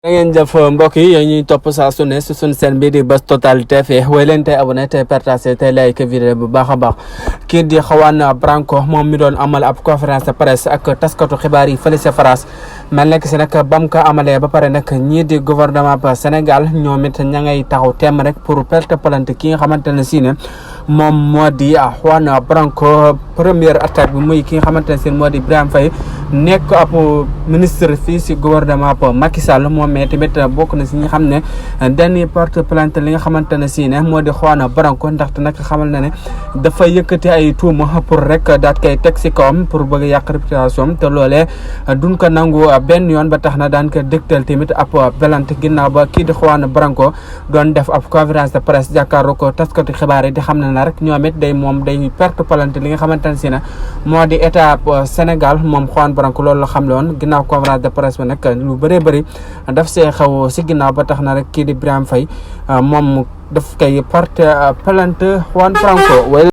da ngeen jëf mbokk yi yéen ñuy topp saa su ne si suñu seen bii di Buzz Total TV way leen tey abonné tey partagé tey like vidéo bu baax a baax kii di Juan Branco moom mi doon amal ab conférence de presse ak taskatu xibaar yi fële sa France mel nekk si nag bam ko amalee ba pare nag ñii di gouvernement ba Sénégal ñoom it ña ngay taxaw temm rek pour perte plainte ki nga xamante ne si ne moom moo di Juan Branco première attaque bi muy ki nga xamante ne si moo di Birame Faye nekk ab ministre fii si gouvernement ba Macky Sall moom mais tamit bokk na si ñi xam ne dañuy porte plainte li nga xamante ne si ne moo di Juan Branco ndaxte nag xamal na ne dafa yëkkati ay tuuma pour rek daat koy teg si kawam pour bëgg a yàq réputation te loolee duñ ko nangu benn yoon ba tax na daan ko dégtal tamit ab plainte ginnaaw ba kii di Juan Branco doon def ab conférence de presse jàkkaarloo ko taskatu xibaar yi di xam ne na rek ñoom it day moom day perte plainte li nga xamante ne si ne moo di état Sénégal moom Juan Branco loolu la xam le woon ginnaaw conférence de presse ba nag lu bëree bëri daf see xaw si ginnaaw ba tax na rek kii di Birame Faye moom daf koy porte plainte Juan Branco